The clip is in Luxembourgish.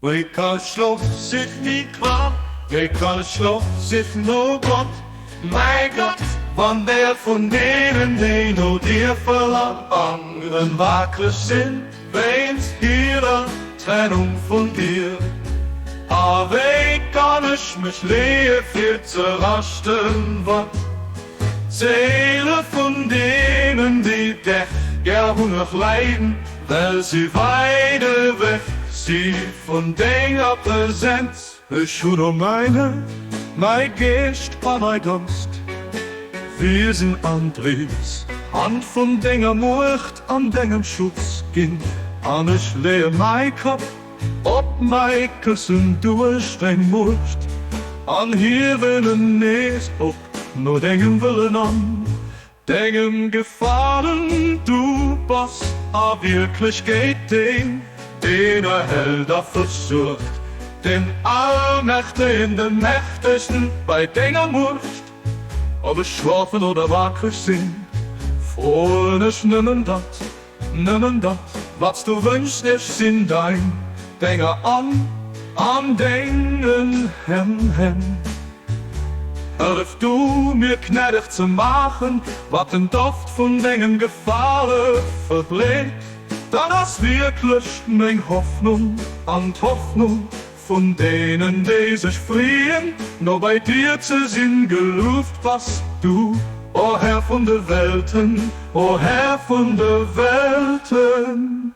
Wéi kann Schlof sich ni klar, wéi kann Schlof sich no Gott, mäi Gott, wann der vun deenen, déi no dir verlaangen, wakreg sinn wéinst hirer Trennung vun dir? A wéi kann ech mech leeë fir ze raschten, wann d'Séile vun deenen, déi dech gär hunn, nach leiden, Well si wäit ewech si vun denger Presenz. Ech hunn o meine, mäi Geescht a mäi Donst, Wiesen an d'riets Hand vun denger Muecht an dengem Schutz ginn, an ech leeë mäi Kapp op mäi Këssen duerch deng Muecht, an hiewen en nees op no dengem Wëllen an Dengem Gefalen, du bass a Wierklechkeet deen, deen erhält a versuergt, den Allmächtegen, de Mächtegsten bei denger Muecht. Ob ech schlofen oder wakreg sinn, froen ech nëmmen dat, nëmmen dat, wat s du wënschs, ech sinn dein Dénger an an dengen Hänn. Hëllef du mir gnädeg ze maachen, wat den Doft vun dengem Gefale verbreet, dann ass wierklech meng Hoffnung an d'Hoffnung vun deenen, déi sech freeën, no bei dir ze sinn. Gelueft bass du, o Här vun de Welten, o Här vun de Welten!